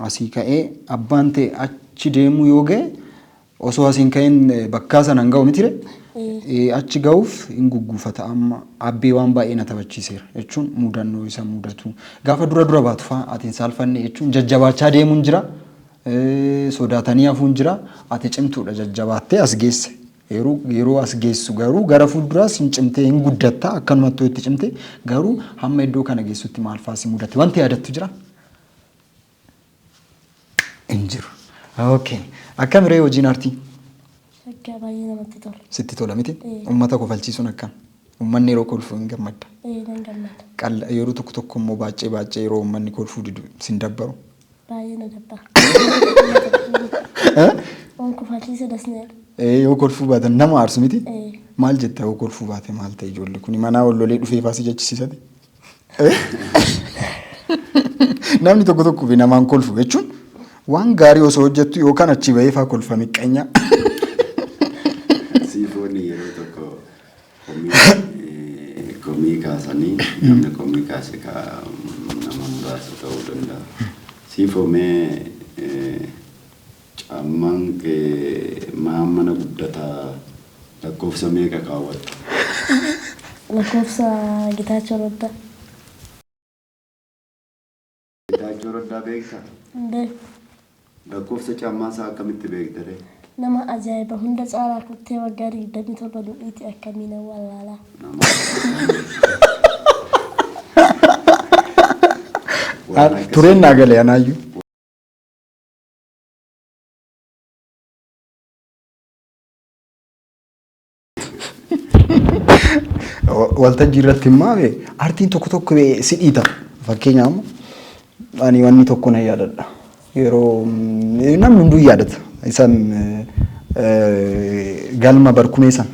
Asii ka'ee abbaan ta'e achi deemuu yoo ga'e osoo asiin ka'een bakkaa sana hin ga'u mitire. Achi ga'uuf hin gugguufata amma abbee waan baay'ee na taphachiiseera jechuun mudannoo isa mudatu. Gaafa dura dura baatu fa'aa ati hin saalfanne jechuun jajjabaachaa deemuun jira. Sodaatanii hafuun jira. Ati cimtuudha jajjabaattee as geesse. Yeroo as geessu garuu gara fuulduraas hin cimtee hin guddatta akkanumatti itti cimte garuu hamma iddoo kana geessutti maal fa'aa si mudate wanti yaadattu jira? Hin jiru. Okay. Akkam ree hojiin aartii? Shaggaa baay'ee namatti tola. Sitti tola miti? Uummata kofalchiisuun akkam? Uummanni yeroo kolfu hin gammadda. Ee nan gammada. Qalla yeroo tokko tokko immoo baachee baachee yeroo uummanni kolfuu didu sin dabbaru. Baay'ee na dabbara. Waan kofalchiisa dasneedha. Yoo kolfuu baatan nama aarsu miti? Maal jetta yoo kolfuu baate maal ta'e ijoolli kuni manaa ol lolee dhufee faasii jechisiisate? Namni tokko tokko fi namaan kolfu jechuun waan gaarii osoo hojjettu yookaan achi bahee faa kolfa miqqanya. Siifoonni yeroo tokko komii kaasanii namni komii kaase nama muraasa ta'uu danda'a. Siifoo mee caammaan kee maa mana guddataa lakkoofsa meeqa kaawwatta? Lakkoofsa Gitaachoo Raddaa. Gitaachoo Raddaa beektaa? Hin beeku. Lakkoofsa caammaa isaa akkamitti beekta ree? Nama ajaa'iba hunda caalaa kuttee waggaa 27 nu dhiite akkamiin wallaalaa. Nama Tureen naa gale anaayyuu. Waltajjii irratti immoo aartiin tokko tokko si dhiita. Fakkeenyaaf ani wanni tokko nan yaadadha. Yeroo namni hunduu yaadata. Isan galma barkumee sana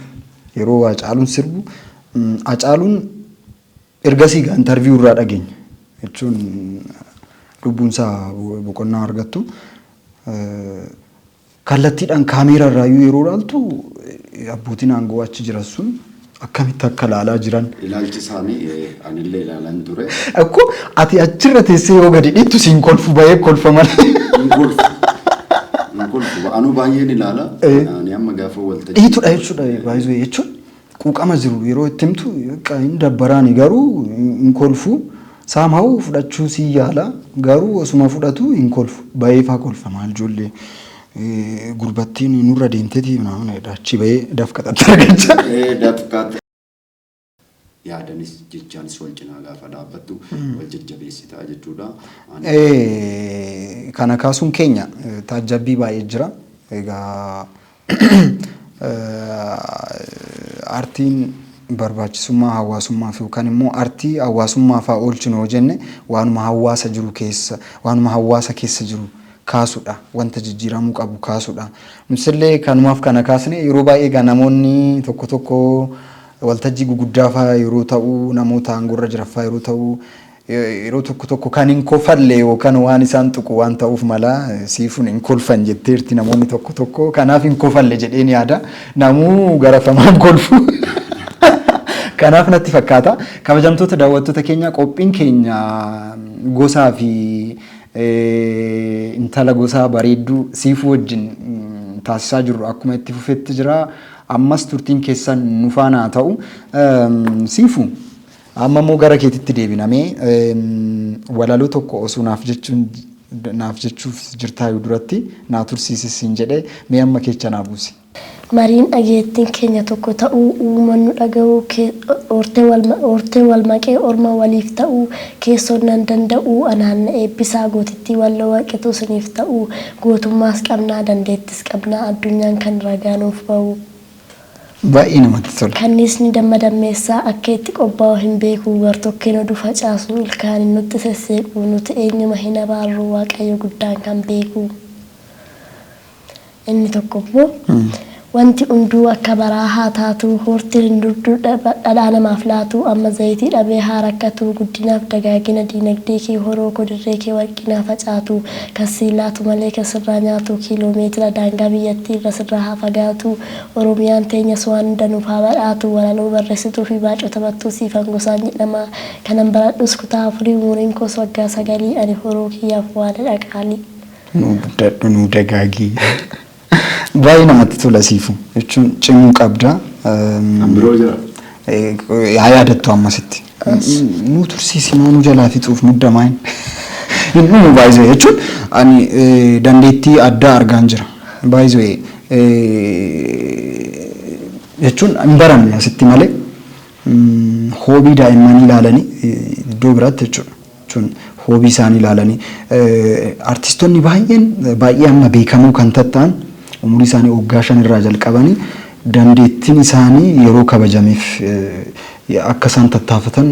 yeroo Hacaaluun sirbu Hacaaluun ergasii egaa interview irraa dhageenya jechuun lubbuun isaa boqonnaa argattu. Kallattiidhaan kaameeraa irraayyuu yeroo ilaaltu abbootiin aangoo achi jiran sun akkamitti akka ilaalaa jiran. Ilaalchi isaanii anillee ilaalan ture. Akko ati achirra teessee yoo gadi dhiittu siin kolfu bahee kolfa malee. Hin kolfu. Hin kolfu. Anuu baay'een ilaala. Ani amma gaafa waltajjii. Dhiitudha jechuudha baay'ee jechuun quuqama jiru yeroo itti himtu hin dabbaraani garuu hin kolfu. Somehow fudhachuu si yaala garuu osuma fudhatu hin kolfu. Bahee faa kolfa maal ijoollee gurbattiin nurra deemteeti achi bahee dafqa xaxxargacha. Dafqa yaadanis jechaanis wal cinaa gaafa dhaabbattu wal jajjabeessitaa jechuudha. Kana kaasuun keenya taajjabbii baay'ee jira. Egaa aartiin barbaachisummaa hawaasummaaf yookaan immoo aartii hawaasummaaf haa oolchinu yoo jenne waanuma hawaasa jiru keessa waanuma hawaasa keessa jiru kaasudha. Wanta jijjiiramuu qabu kaasudha. Nutillee kanumaaf kana kaasne yeroo baay'ee egaa namoonni tokko tokko waltajjii guguddaa fa'aa yeroo ta'u namoota aangoorra jiran fa'aa yeroo ta'u yeroo tokko tokko kan hin kofalle yookaan waan isaan tuqu waan ta'uuf mala siifuun hin kolfan jetteerti namoonni tokko tokko kanaaf hin kofalle jedheen yaada namuu garafamaan kolfu. Kanaaf natti fakkaata. Kabajamtoota daawwattoota keenya qophiin keenya gosaa fi intala gosaa bareedduu siifuu wajjin taasisaa jirru akkuma itti fufetti jira. Ammas turtiin keessan nu faana haa ta'u. Siifuu amma immoo gara keetitti deebinamee walaloo tokko osoo naaf jechuun naaf jechuuf jirtaayu duratti naa tursiisis hin jedhee mee amma kecha naa buusi. Mariin dhageettiin keenya tokko ta'uu uumannu dhaga'uu oortee wal maqee orma waliif ta'uu keessoon nan danda'uu anaan na eebbisaa gootittii walloo warqituu siniif ta'uu gootummaas qabnaa dandeettis qabnaa addunyaan kan ragaa nuuf ba'uu. Baay'ee namatti tola. Kanniisni damma dammeessaa akka itti qophaa'u hin beeku gartokkeen oduu facaasu ilkaaniin nutti sesseequ nuti eenyuma hin abaarru waaqayyo guddaan kan beeku. Inni tokko immoo wanti hunduu akka baraa haa taatu hortiin hin durdur dhadhaa namaaf laatu amma zayitii dhabee haa rakkatu guddinaaf dagaagina diinagdee kee horoo koo dirree kee warqii naa facaatu kan siin laatu malee kan sirraa nyaatu kiiloo meetira daangaa biyyattii irra sirraa haa fagaatu Oromiyaan teenyas waan hunda nuuf haa badhaatu walaloo barreessituu fi baacoo taphattuu Siifan Gosaan jedhama kanan baradhus kutaa afurii umuriin koos waggaa sagalii ani horoo kiyyaaf waadadha qaalii. Nuu guddadhu, nuu dagaagii. Baay'ee namatti tola siifu jechuun cimuu qabda. Kan biroo jira. Haa yaadattu ammasitti. Nu tursiisi, maa nu jalaa fixuuf muddamaa hin dhumu baay'isee jechuun ani dandeettii addaa argaan jira. Baay'isee jechuun hin baranne asitti malee hobby daa'immanii ilaalanii iddoo biraatti jechuudha. Jechuun hobby isaanii ilaalanii artistoonni baay'een baay'ee amma beekamoo kan tatta'an umurii isaanii waggaa 5 irraa jalqabanii dandeettiin isaanii yeroo kabajameef, akka isaan tattaafatan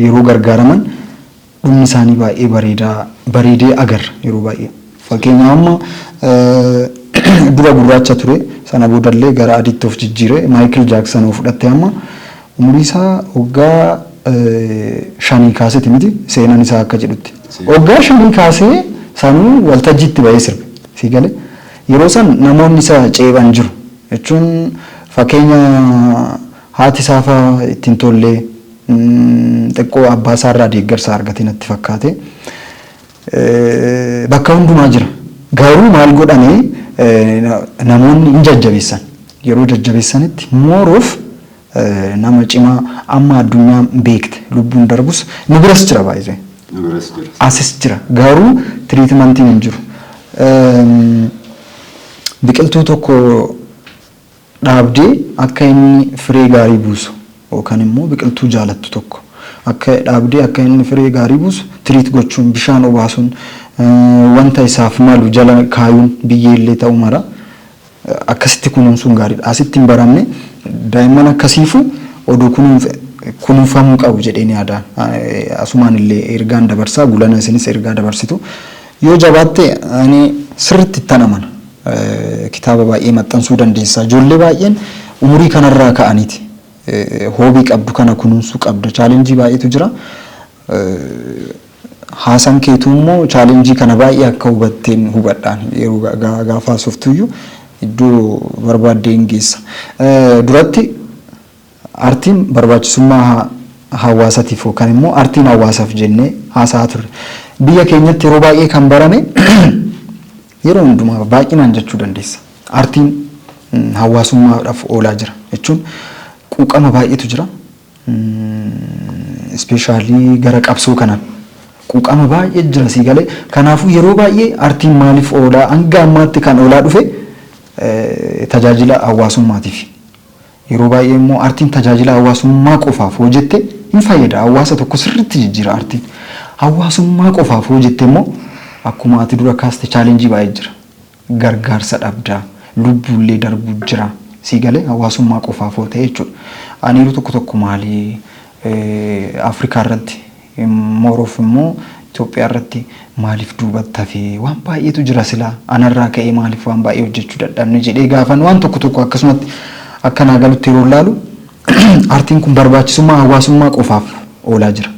yeroo gargaaraman, dhumni isaanii baay'ee bareedaa bareedee agarra yeroo baay'ee. Fakkeenyaaf, amma dura gurraacha ture, sana boodallee gara adiitti of jijjiire Michael Jackson yoo fudhatte, amma umurii isaa waggaa 5 kaaseeti miti seenaan isaa akka jedhutti. Waggaa 5 kaasee sanuu waltajjiitti bahee sirbe si galee, yeroo san namoonni isa ceephan jiru jechuun, fakkeenya haati isaa fa'aa ittiin tollee, xiqqoo abbaa isaarraa deeggarsa argate natti fakkaate. Bakka hundumaa jira. Garuu maal godhanii, namoonni hin jajjabeessan. Yeroo jajjabeessanitti mooruuf nama cimaa amma addunyaan beekte lubbuun darbus nu biras jira baay'ee. Nu biras jira. Asis jira. Garuu treatmentiin hin jiru. Biqiltuu tokko dhaabdee akka inni firee gaarii buusu, yookaan immoo biqiltuu jaalattu tokko akka dhaabdee akka inni firee gaarii buusu treat gochuun, bishaan obaasuun, wanta isaaf malu jala kaayuun, biyyeellee ta'uu mara akkasitti kunuunsuun gaariidha. Asitti hin baramne. Daa'imman akkasiifu oduu kunuunfamuu qabu jedheen yaada. Asumaan illee ergaan dabarsaa gulana, isinis ergaa dabarsitu. Yoo jabaatte ani sirriitti ittan amana. Kitaaba baay'ee maxxansuu dandeessa. Ijoollee baay'een umurii kanarraa ka'aniiti. Hobby qabdu kana kunuunsuu qabda. Challenge baay'eetu jira. Haasaan keetuu immoo challenge kana baay'ee akka hubatteen hubadhaan, yeroo gaafa haasoftuyyuu iddoo barbaaddee hin geessa. Duratti artiin barbaachisummaa hawaasatiif yookaan immoo artiin hawaasaaf jennee haasa'aa turre. Biyya keenyatti yeroo baay'ee kan barame, yeroo hundumaa baay'inaan jechuu dandeessa. Artiin hawaasummaadhaaf oolaa jira jechuun quuqama baay'eetu jira. Especially gara qabsoo kanaan quuqama baay'ee jira sii galee. Kanaafuu yeroo baay'ee artiin maaliif oolaa, hanga ammaatti kan oolaa dhufe tajaajila hawaasummaatiif. Yeroo baay'ee immoo artiin tajaajila hawaasummaa qofaaf hojjette hin fayyada. Hawaasa tokko sirriitti jijjiira artiin. Hawaasummaa qofaaf hojjette immoo akkuma ati dura kaaste challenge baay'ee jira. Gargaarsa dhabdaa, lubbuullee darbuu jira. Sii galee, hawaasummaa qofaaf yoo ta'e jechuudha. Ani yeroo tokko tokko maali, Afrikaa irratti, mooroof immoo Itoophiyaa irratti maaliif duubatti hafee, waan baay'eetu jira, silaa anarraa ka'ee maaliif waan baay'ee hojjechuu dadhabne jedhee gaafan, waan tokko tokko akkasumatti akka naa galutti yeroo ilaalu, artiin kun barbaachisummaa hawaasummaa qofaaf oolaa jira.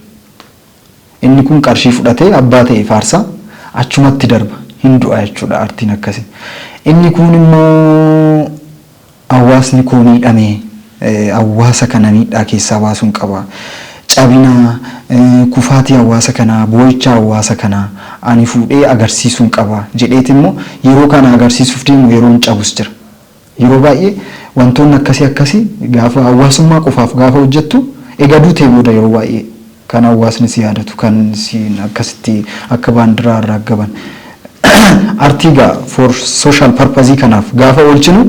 Inni kun qarshii fudhatee abbaa ta'e faarsaa achumatti darba, hin du'a jechuudha artiin akkasii. Inni kun immoo hawaasni koo miidhame, hawaasa kana miidhaa keessaa baasuun qaba. Cabina, kufaatii hawaasa kanaa, boo'icha hawaasa kanaa ani fuudhee agarsiisuun qaba jedheeti immoo yeroo kana agarsiisuuf deemu yeroon cabus jira. Yeroo baay'ee wantoonni akkasii akkasii gaafa hawaasummaa qofaaf gaafa hojjettu, egaa duutee booda yeroo baay'ee kan hawaasni si yaadatu, kan si akkasitti akka baandiraa irraa gaban. Artii gaa for social purpose kanaaf gaafa oolchinu,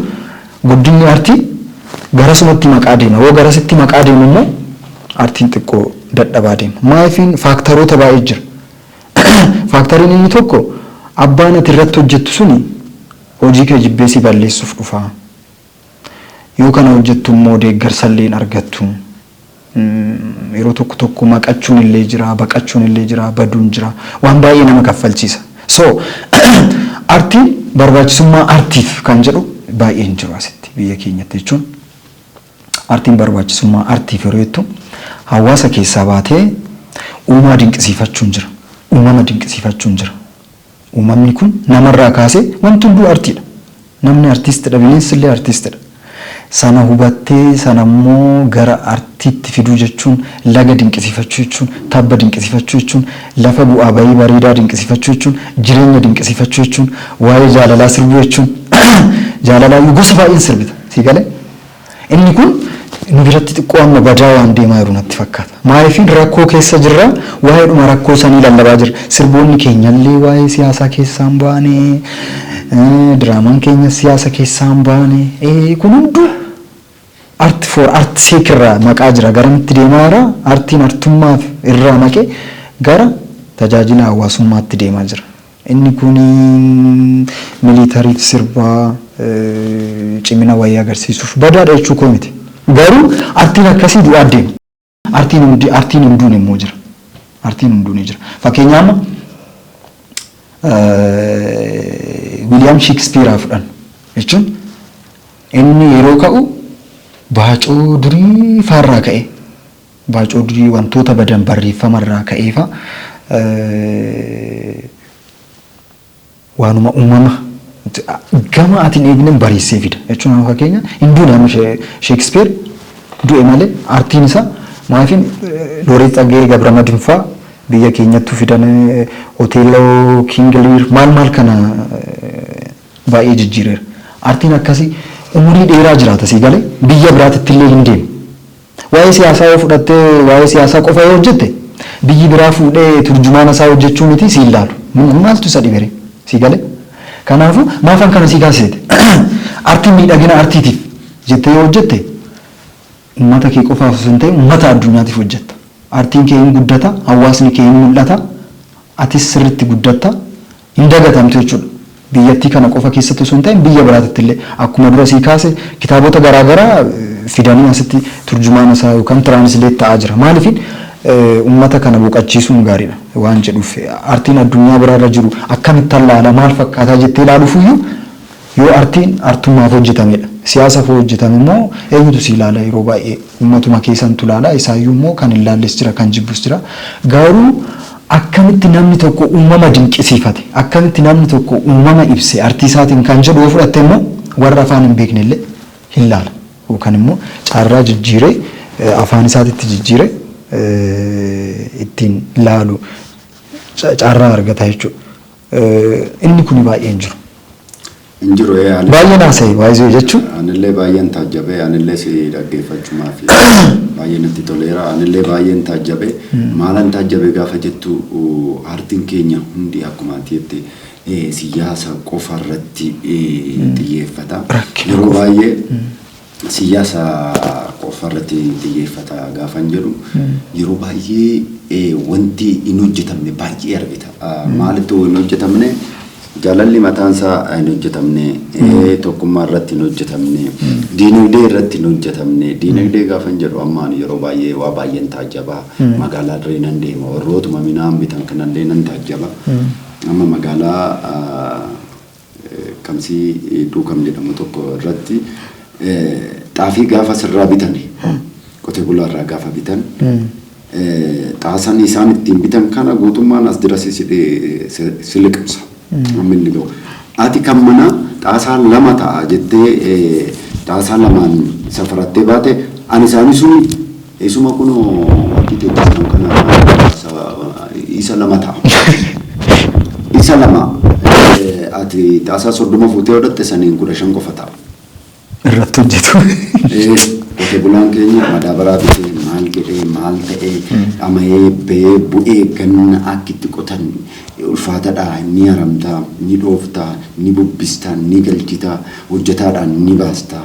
guddinni artii garasumatti maqaa deema. Yoo garasitti maqaa deemu immoo artiin xiqqoo dadhabaa deema. Maafiin factoroota baay'ee jira. Factoriin inni tokko, abbaan ati irratti hojjettu suni hojii kee jibbee si balleessuuf dhufa. Yoo kana hojjettu immoo deeggarsa illee hin argattu. Yeroo tokko tokko maqachuun illee jira, baqachuun illee jira, baduun jira. Waan baay'ee nama kaffalchiisa. So artiin barbaachisummaa artiif kan jedhu baay'ee hin jiru asitti biyya keenyatti jechuun. Artiin barbaachisummaa artiif yeroo jettu, hawaasa keessaa baatee uumaa dinqisiifachuun jira. Uumama dinqisiifachuun jira. Uumamni kun namarraa kaasee wanti hunduu artiidha. Namni artiistidha, bineensi illee artiistidha. Sana hubattee sana immoo gara artiitti fiduu jechuun laga dinqisiifachuu jechuun, tabba dinqisiifachuu jechuun, lafa bu'aa bayii bareedaa dinqisiifachuu jechuun, jireenya dinqisiifachuu jechuun, waa'ee jaalalaa sirbuu jechuun, jaalalaa gosa baay'een sirbita. Sii galee? Inni kun nu biratti xiqqoo amma badaa waan deemaa jiru natti fakkaata. Maaliifin rakkoo keessa jirra, waa'eedhuma rakkoo sanii lallabaa jirra. Sirboonni keenyallee waa'ee siyaasaa keessaa hin baane, diraamaan keenya siyaasa keessaa hin baane. Kun hunduu art for art sake irraa maqaa jira. Garamitti deemaa jira? Artiin artummaaf irraa maqee gara tajaajila hawaasummaatti deemaa jira. Inni kun military f sirbaa cimina wayii agarsiisuuf badaadha jechuu koo miti. Garuu artiin akkasii du'aa deema. Artiin hundi artiin hunduun immoo jira. Artiin hunduun ni jira. Fakkeenyaaf amma William Shakespeare haa fudhannu jechuun inni yeroo ka'u baacoo durii faarraa ka'e, baacoo durii wantoota badan barreeffamarraa ka'ee fa waanuma uumama gama ati hin eegnen bareessee fida jechuun. Amma fakkeenya hin duune, amma Shakespeare du'e malee artiin isaa maafin Looreet Tsaggaayee Gabramadiin faa biyya keenyattuu fidan, Othello, King Lear maal maal kana baay'ee jijjiireera. Artiin akkasii umurii dheeraa jiraata, sii galee, biyya biraatitti illee hin deemu. Waa'ee siyaasaa yoo fudhattee, waa'ee siyaasaa qofa yoo hojjette, biyyi biraa fuudhee turjumaana isaa hojjechuu miti si ilaalu. Maaltu isa dhibere, sii galee? Kanaafuu maafan kana sii kaasite, artiin miidhagina artiitiif jettee yoo hojjette, uummata kee qofaaf osoo hin ta'in uummata addunyaatiif hojjetta. Artiin kee hin guddata, hawaasni kee hin mul'ata, atis sirriitti guddatta, hin dagatamtu jechuudha. Biyyattii kana qofa keessatti osoo hin ta'in biyya biraatitti illee, akkuma dura sii kaase, kitaabota garaagaraa fidanii asitti turjumaana isaa yookaan translate ta'aa jira. Maaliifin uummata kana boqochiisuun gaariidha waan jedhuuf, artiin addunyaa biraarra jiru akkamittan laala, maal fakkaataa jettee ilaaluufiyyuu yoo artiin artummaaf hojjetamedha. Siyaasaaf hojjetame immoo eenyutu si ilaala? Yeroo baay'ee uummatuma keessantu ilaala. Isaayyuu immoo kan hin laalles jira, kan jibbus jira. Garuu akkamitti namni tokko uumama dinqisiifate, akkamitti namni tokko uumama ibse artii isaatiin kan jedhu yoo fudhatte immoo, warra afaan hin beekne illee hin laala. Yookaan immoo carraa jijjiiree, afaan isaatitti jijjiiree ittiin laalu carraa argata jechuudha. Inni kuni baay'ee hin jiru. Hin jiru. Baay'een haasa'e baay'ee jechuun. Anillee baay'een taajjabee, anillee si dhaggeeffachumaaf baay'ee natti toleera. Anillee baay'een taajjabee. Maalan taajjabee gaafa jettu, aartiin keenya hundi akkuma ati jette siyaasa qofa irratti xiyyeeffata. Yeroo baay'ee siyaasa qofa irratti xiyyeeffata gaafan jedhu, yeroo baay'ee wanti hin hojjetamne baay'ee argita. Maalittu hin hojjetamne? Jaalalli mataan isaa hin hojjetamne, tokkummaa irratti hin hojjetamne, diinagdee irratti hin hojjetamne. Diinagdee gaafan jedhu, ammaan yeroo baay'ee waa baay'een taajjaba. Magaalaa dirree nan deema, warrootuma midhaan bitan kanallee nan taajjaba. Amma magaalaa Kamsii Duukam jedhamu tokko irratti xaafii gaafa sirraa bitan, qotee bulaa irraa gaafa bitan, xaasan isaan ittiin bitan kana guutummaan as dira si liqimsa. Amma inni gahu. Ati kan mana xaasaa lama ta'a jettee xaasaa lamaan safarattee baate, ani isaanii suni isuma kunoo wanti hojjetan kana isa lama ta'a. Isa lama ati xaasaa 30 fuutee hodhatte, saniin 15 qofa ta'a. Irratti hojjetu. Qote bulaan keenya madaabaraa bitee, maal jedhee, maal ta'ee, dhama'ee ba'ee bu'ee, ganna akka itti qotan ulfaatadha. Ni haramtaa, ni dhooftaa, ni bubbistaa, ni galchitaa, hojjetaadhaan ni baastaa.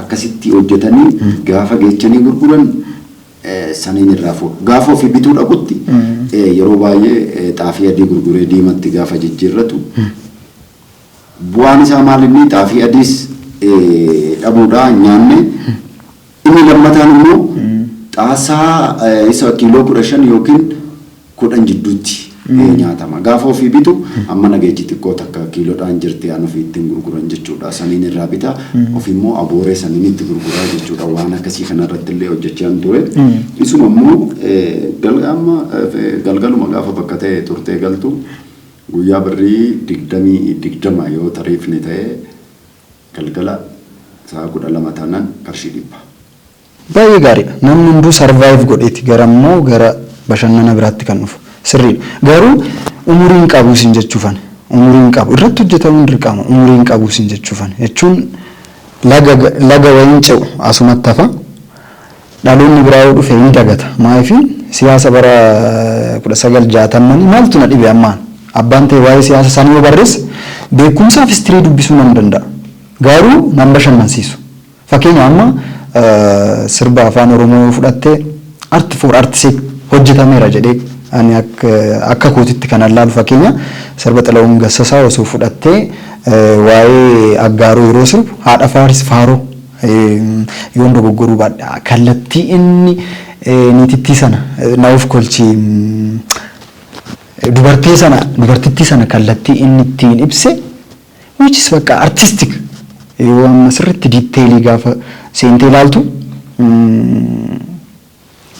Akkasitti hojjetanii gaafa geechanii gurguran saniin irraa fuudhu. Gaafa ofii bituu dhaqutti yeroo baay'ee xaafii adii gurguree diimatti gaafa jijjiirratu, bu'aan isaa maal? Inni xaafii adiis dhabuudhaa nyaanne, inni lammataan immoo xaasaa isa kiiloo 15 yookiin 10 jidduutti nyaatama. Gaafa ofii bitu amma nageechi xiqqoo takka kiiloodhaan jirti, aan ofii ittiin gurguran jechuudha. Saniin irraa bita, ofii immoo abooree saniin itti gurguraa jechuudha. Waan akkasii kanarratti illee hojjechaa ture. Isuma immoo amma galgaluma gaafa bakka ta'e turtee galtu, guyyaa birrii 20 20 yoo tariifni ta'e, galgala Sa'a 12 taanaan qarshii 100. Baay'ee gaariidha. Namni hunduu survive godheeti gara immoo gara bashannana biraatti kan dhufu. Sirriidha. Garuu umuriin qabu isin jechuufan. Umuriin qabu. Irratti hojjetamuun dirqama. Umuriin qabu isin jechuufan. Jechuun laga wayiin ce'u asumatti hafa. Dhaloonni biraa yoo dhufe hin dagata. Maaliif siyaasa bara 1960 maaltu na dhibe ammaan? Abbaan ta'e waa'ee siyaasa isaanii yoo barreesse beekumsaaf history dubbisuu nan danda'a. Garuu nan bashannansiisu. Fakkeenya amma sirba Afaan Oromoo yoo fudhatte, art for art sake hojjetameera jedhee ani akka kootitti kan laalu, fakkeenya sirba Xilahun Gassasaa osoo fudhattee, waa'ee Aggaaroo yeroo sirbu, haadha faaris faaroo yoon dogoggoruu baadhe, kallattii inni niitittii sana na of kolchi, dubartii sana, dubartittii sana kallattii inni ittiin ibse, which is bakka artistic, yoo amma sirriitti detail gaafa seentee ilaaltu,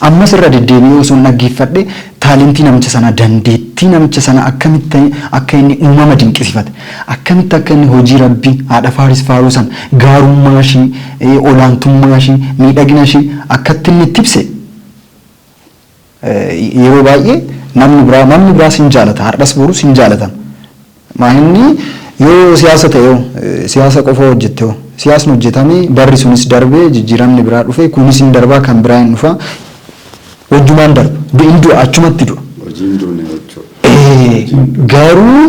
ammas irra deddeebi'ee osoo hin dhaggeeffadhe, talent namicha sana, dandeettii namicha sana, akkamitti akka inni uumama dinqisiifate, akkamitti akka inni hojii rabbii haadha faaris faaruu sana, gaarummaa ishii, olaantummaa ishii, miidhagina ishii akkatti inni itti ibse, yeroo baay'ee namni biraa sin jaalata, har'as borus hin jaalatan. Maahinni yoo siyaasa ta'e, yoo siyaasa qofa hojjette, yoo siyaasni hojjetamee barri sunis darbee jijjiiramni biraa dhufe, kunis hin darbaa, kan biraa hin dhufa, wajjumaan darba, hin du'a, achumatti du'a. Hojiin duune jechuudha. Garuu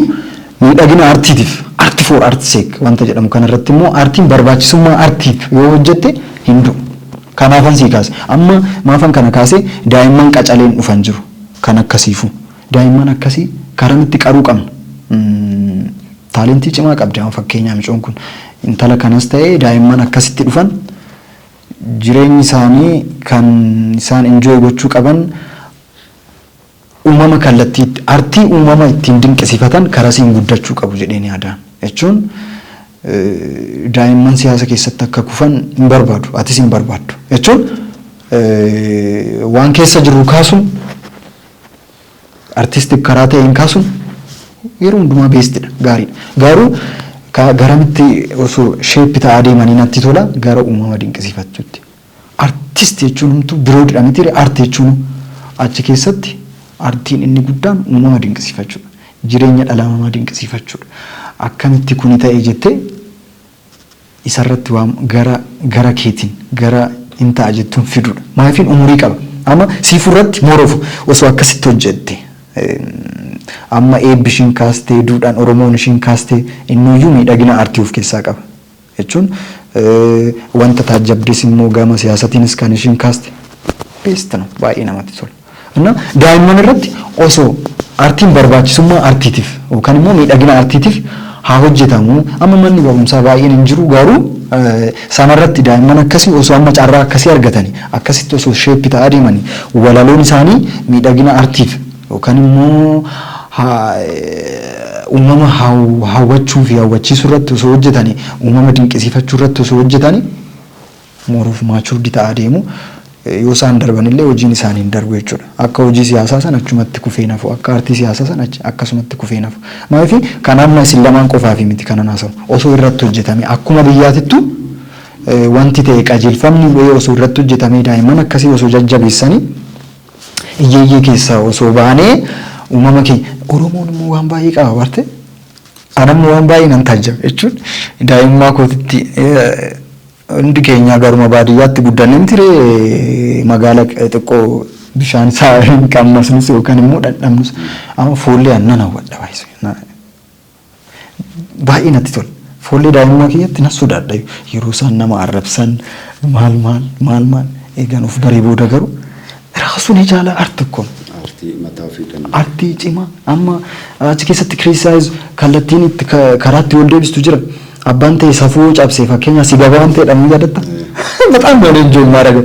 miidhagina aartiitiif, art for art sake wanta jedhamu kanarratti immoo, aartiin barbaachisummaa aartiif yoo hojjette hin du'u. Kanaafan sii kaase. Amma maafan kana kaase? Daa'imman qacaleen dhufan jiru kan akkasiifu. Daa'imman akkasii karamitti qaruu qabna. Talent cimaa qabdi amma fakkeenyaa micoon kun, intala kanas ta'ee daa'imman akkasitti dhufan, jireenyi isaanii kan isaan enjoy gochuu qaban uumama kallattii artii uumama ittiin dinqisiifatan karasiin guddachuu qabu jedheen yaadaan. Jechuun daa'imman siyaasa keessatti akka kufan hin barbaadu, atis hin barbaaddu. Jechuun waan keessa jirru kaasuun, artistic karaa ta'een kaasuun yeroo hundumaa bestidha, gaariidha. Garuu garamitti osoo shape ta'aa deemanii natti tola? Gara uumama dinqisiifachuutti. Artist jechuun humtuu biroodha miti, arti jechuun achi keessatti artiin inni guddaan uumama dinqisiifachuudha. Jireenya dhala namaa dinqisiifachuudha. Akkamitti kuni ta'e jettee isarratti waan gara keetiin gara hin ta'a jettuun fiduudha. Maafiin umurii qaba. Amma siifurratti moroofu osoo akkasitti hojjette, amma eebbi ishiin kaastee, duudhaan Oromoon ishiin kaastee, innuyyuu miidhagina aartii of keessaa qaba. Jechuun wanta taajjabdees immoo gama siyaasatiinis kan ishiin kaaste best ነው, baay'ee namatti tola. እና daa'imman irratti osoo aartiin barbaachisummaa aartiitiif yookaan immoo miidhagina aartiitiif haa hojjetamu. Amma manni barumsaa baay'een hin jiru, garuu sanarratti daa'imman akkasii osoo amma carraa akkasii argatanii, akkasitti osoo shape ta'aa deemanii, walaloon isaanii miidhagina aartiif yookaan immoo uumama hawwachuu fi hawwachiisuu irratti osoo hojjetanii, uumama dinqisiifachuu irratti osoo hojjetanii, mooruuf matured ta'aa deemu. Yoo isaan darbanillee hojiin isaanii hin darbu jechuudha. Akka hojii siyaasaa sana achumatti kufee nafu, akka aartii siyaasaa sana akkasumatti kufee nafu. Maaliif kan amma isin lamaan qofaafi miti kanan haasa'u. Osoo irratti hojjetame, akkuma biyyaatittu wanti ta'e qajeelfamni bu'ee osoo irratti hojjetamee, daa'imman akkasii osoo jajjabeessanii, hiyyeeyyii keessaa osoo baanee, uumama keenya Oromoon immoo waan baay'ee qaba barte. Anammoo waan baay'ee nan taajjaba. Jechuun daa'imummaa kootitti hundi keenya garuma baadiyyaatti guddanne miti ree? Magaala xiqqoo bishaan isaa hin qammasnus yookaan immoo dhandhamnus, amma foollee aannan hawwadha baay'ee. Baay'ee natti tola. Foollee daa'imummaa kiyyatti nan sodaadha yeroo isaan nama arrabsan, maal maal maal maal. Eegan of baree booda garuu ራሱን የቻለ art እኮ ነው። Aartii mataa ofii danda'e. Artii cimaa amma achi keessatti criticize kallattiin itti karaatti ol deebistu jira. Abbaan ta'e safuu cabsee, fakkeenya si gabaan ta'e dhamuu yaadatta? በጣም ነው enjoy የማደርገው።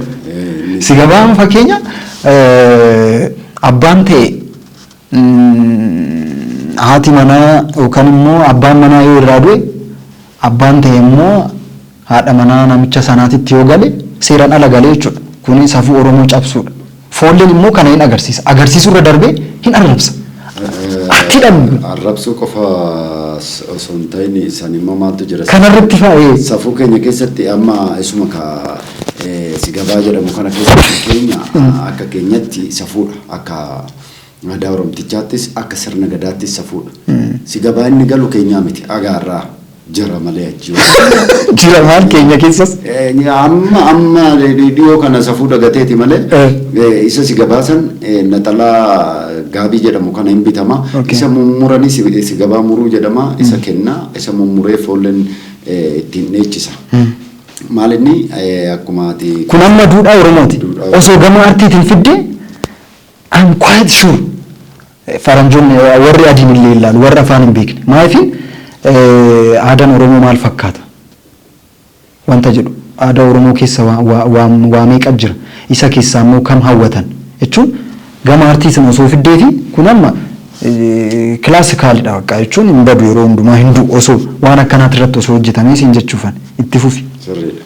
Si gabaan fakkeenya abbaan ta'e haati manaa yookaan immoo abbaan manaa yoo irraa du'e, abbaan ta'e immoo haadha manaa namicha sanaatitti yoo gale, seeraan ala galee jechuudha. Kuni safuu Oromoo cabsuudha. Foolleen immoo kana hin agarsiisa. Agarsiisuu irra darbee hin arrabsa. Aartiidhaan Arrabsuu qofa osoo hin ta'in isaan immoo maaltu jira? Kanarratti fa'ee. Safuu keenya keessatti amma isuma ka si gabaa jedhamu kana keessatti keenya akka keenyatti safuudha. Akka aadaa Oromtichaattis akka sirna gadaattis safuudha. Si gabaa inni galu keenyaa miti, agaarraa jira malee achi. Jira maal keenya keessas. Amma dhiyoo kana safuu dagateeti malee isa si gabaasan naxalaa gaabii jedhamu kana hin bitama. Isa mummuranii si gabaa muruu jedhama. Isa kennaa, isa mummuree foolleen ittiin dheechisa. Maal inni akkuma ati Kun amma duudhaa Oromooti. Duudhaa. Osoo gama aartiitiin fidde, I'm quite sure faranjoonni warri adiin illee ilaalu, warri afaan hin beekne. Maaliifin aadaan Oromoo maal fakkaata wanta jedhu, aadaa Oromoo keessa waa meeqa jira, isa keessaa immoo kam hawwatan jechuun gama aartii sana osoo fiddeefi, kun amma classicalidha bakka jechuun hin badu, yeroo hundumaa hin du'u, osoo waan akkanaati irratti osoo hojjetamee siin jechuufan itti fufi. Sirriidha.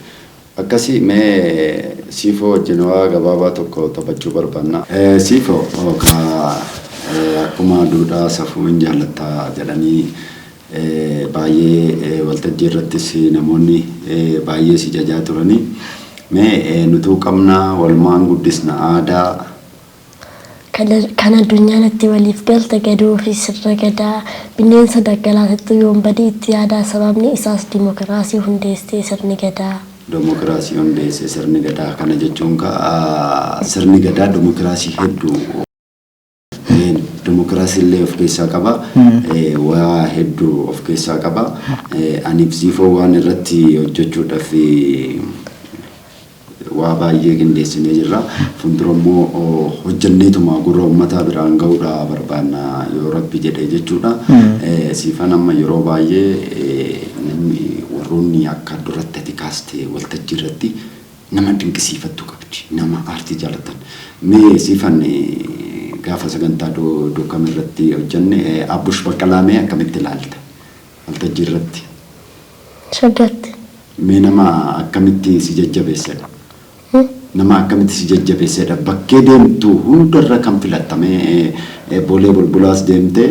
Akkasii mee Siifoo wajjin waa gabaabaa tokko taphachuu barbaanna. Siifoo, ka akkuma duudhaa safuu hin jaallattaa jedhanii baay'ee waltajjii irrattis namoonni baay'ee si jajaa turanii. Mee nutuu qabnaa, walumaan guddisna aadaa. Kan addunyaan itti waliif galte gadoo fi sirna gadaa, bineensa daggalaatittu yoon badii itti yaadaa, sababni isaas dimokiraasii hundeessee sirni gadaa. Dimokiraasii hundeessee sirni gadaa kana jechuun ka sirni gadaa dimokiraasii hedduu, dimokiraasii illee of keessaa qaba. Waa hedduu of keessaa qaba. Aniif Siifoo waan irratti hojjechuudhaaf waa baay'ee qindeessinee jirra. Fuuldura immoo hojjenneetuma gurra uummataa biraan gahuudha barbaanna yoo Rabbi jedhee jechuudha. Siifan amma yeroo baay'ee namni warroonni akka duratti ati kaaste waltajjii irratti nama dinqisiifattu qabdi. Nama aartii jaalatan. Mee Siifan, gaafa sagantaa duukam irratti hojjenne Abbush Baqqalaa mee akkamitti ilaalta? Waltajjii irratti. Shaggatti. Mee nama akkamitti si jajjabeessedha? Nama akkamitti si jajjabeessedha? Bakkee deemtu hundarra kan filattamee, Boolee Bulbulaas deemte,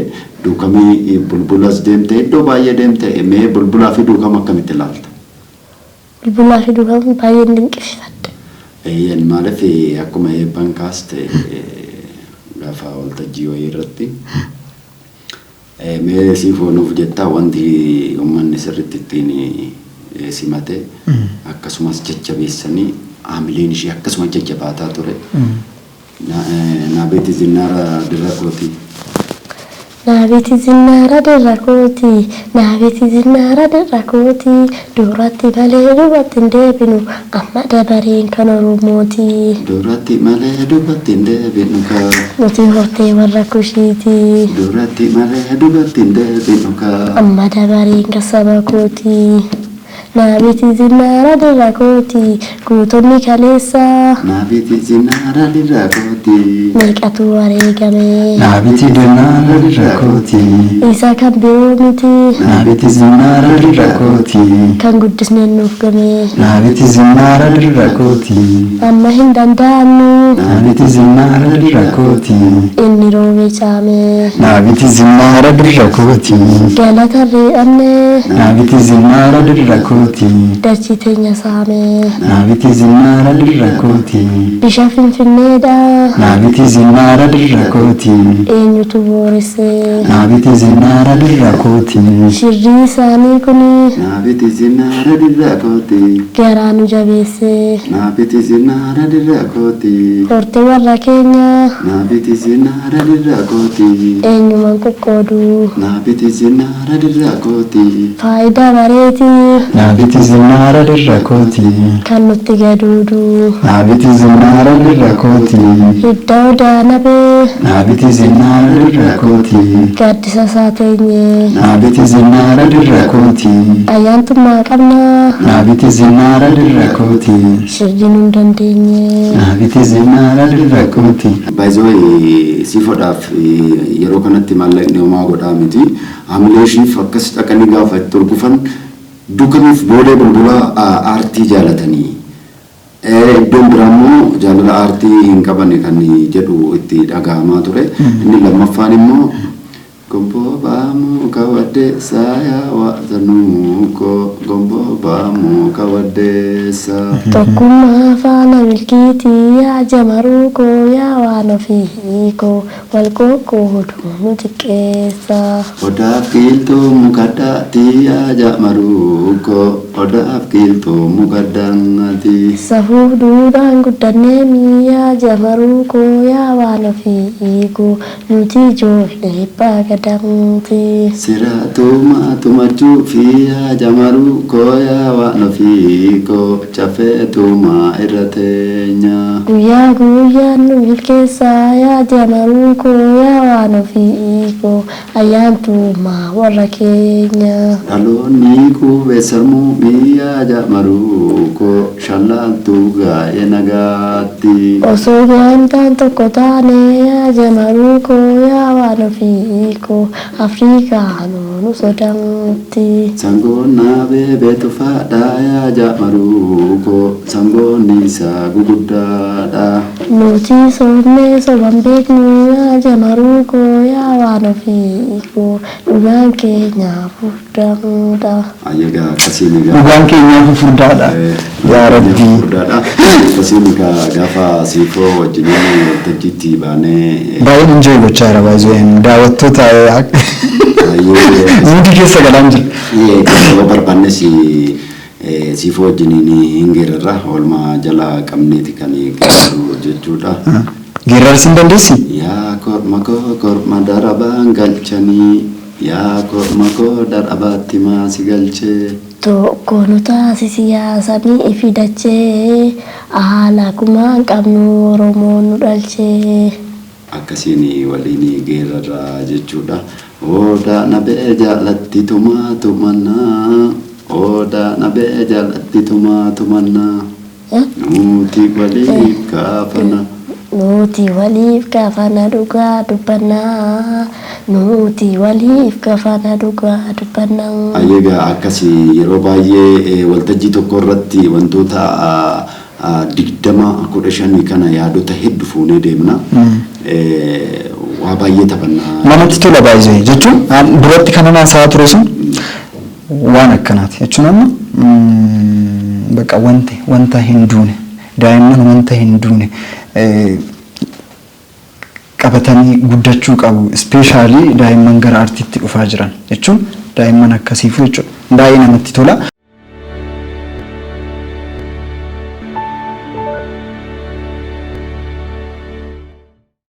Duukamii Bulbulaas deemte, iddoo baay'ee deemte, mee Bulbulaa fi Duukama akkamitti ilaalta? Bulbulaa fi Duukama baay'een dinqisiifadha. Eeyyeen, maaliif akkuma eebban kaaste gaafa waltajjii wayii irratti, mee Siifoo nuuf jettaa, wanti uummanni sirriitti ittiin simate akkasumas jajjabeessanii haamileen ishee akkasuma jajjabaataa ture. Naabeeti zinnaara dirra kooti. Naabeeti zinnaara dirra kooti, naabeeti zinnaara dirra kooti, duratti malee duubatti hin deebinu, amma dabareen kan Oromooti. Duratti malee duubatti hin deebinu kaa. Nuti hortee warra Kushiiti. Duratti malee duubatti hin deebinu kaa. Amma dabareen kan saba kooti. Naabeeti zinnaara dirra kooti, gootonni kaleessa. Naabeeti zinnaara dirra kooti. Meeqatu wareegame. Naabiti zinnaara dirra kooti. Isa kan biroo miti. Naabiti zinnaara dirra kooti. Kan guddisneen nuuf game. Naabiti zinnaara dirra kooti. Amma hin danda'amnu. Naabiti zinnaara dirra kooti. Inni roobee caame. Naabiti zinnaara dirra kooti. Galata re'anne. Naabiti zinnaara dirra kooti. Dachii teenya saame. Naabiti zinnaara dirra kooti. Bishaan Finfinneedha. Naabiti zinnaara dirra kooti. Eenyutu booresse? Naabiti zinnaara dirra kooti. Shirrii isaanii kuni. Naabiti zinnaara dirra kooti. Garaa nu jabeesse. Naabiti zinnaara dirra kooti. Hortee warra keenya. Naabiti zinnaara dirra kooti. Eenyumaan qoqqoodu? Naabiti zinnaara dirra kooti. Faayidaa bareeti. Naabiti zinnaara dirra kooti. Kan nutti gaduudu. Naabiti zinnaara dirra kooti. Hidda odaa nabee. Naabiti zinnaara dirra kooti. Gaaddisa isaa teenye. Naabiti zinnaara dirra kooti. Ayyaantummaa qabna. Naabiti zinnaara dirra kooti. Shirri nu hin dandeenye. Naabiti zinnaara dirra kooti. Baay'ee Siifoodhaaf yeroo kanatti maallaqni homaa godhaa miti. Haamilee ishiif akkas dhaqanii gaafa itti urgufan, Dukamiif Boolee Bulbulaa aartii jaalatanii. Iddoon biraa immoo jaalala aartii hin qabane kan jedhu itti dhaga'amaa ture. Inni lammaffaan immoo Gomboo muka waddeessaa, yaa waasanuu koo, gomboo muka waddeessaa. Tokkummaa faana milkiitii, yaa jamaruu koo, yaa waan ofii koo, wal qoqqooduu nu xiqqeessa. Odaaf qiiltuu mukaddaati, yaa jamaruu koo, odaaf qiiltuu mukaddaati. Safuuf duudhaan guddannee yaa jamaruu koo, yaa waan ofii koo, nuti ijoollee abbaa gadaati. Siraatuma tumachuu fi, yaa jamaruu koo, yaa waan ofii koo, caffeetuma irra teenya. Guyyaa guyyaan nu milkeessaa, yaa jamaruu koo, yaa waan ofii koo, ayyaantumaa warra keenya. Dhaloonni qubee sarmuu, yaa jamaruu koo, shallaaltuu gaa'ee nagaatti. Osoo gamtaan tokko taane, yaa jamaruu koo, yaa waan ofii koo, Afrikaanuu nu sodaatti. Sangoon beebee tufaadha, yaa jamaruu koo, sangoonni isaa guguddaadha. Nuti sobnee soban beeknu, yaa jamaruu koo, yaa waan ofii koo, dhugaan keenya furdaadha. Ayyagaa akkasiin egaa. Dhugaan keenyaaf furdaadha. Yaa Rabbii. Furdaadha. Akkasiin egaa gaafa siifoo wajjiniin waltajjiitti baanee Baay'een enjoy gochaa jira, baay'een daawwattoota baay'ee mood keessa galaan jira. Yeroo barbaannes siifoo wajjiniin hin geerarra, oolmaa jala qabneeti kan geeraru jechuudha. Geerarsi hin dandeessi? Yaa korma koo, korma darabaan galchanii, yaa korma koo, darabaatti maasi galchee. Tokko nu taasisi yaa samii fi dachee, haala kumaan qabnu Oromoon nu dhalchee. Akkasiin waliin geerarra jechuudha. Odaa nabee jaalatti tumaa tumannaa. Odaa nabee jaalatti tumaa tumannaa. Nuti waliif kaafana. Nuti waliif kafana dhugaa dubbannaa. Nuti waliif kafana dhugaa dubbannaa. Egaa akkasii yeroo baay'ee waltajjii tokko irratti wantoota 20 15 kana yaadota hedduu fuunee deemna. Waa baay'ee taphannaa. Namatti tola baay'ee, jechuun duratti kan haasaa ture sun waan akkanaati jechuun amma bakka wanti wanta hin duune, daa'imman wanta hin duune qabatanii guddachuu qabu, especially daa'imman gara artiitti dhufaa jiran jechuun daa'imman akkasiifu jechuudha, baay'ee namatti tola.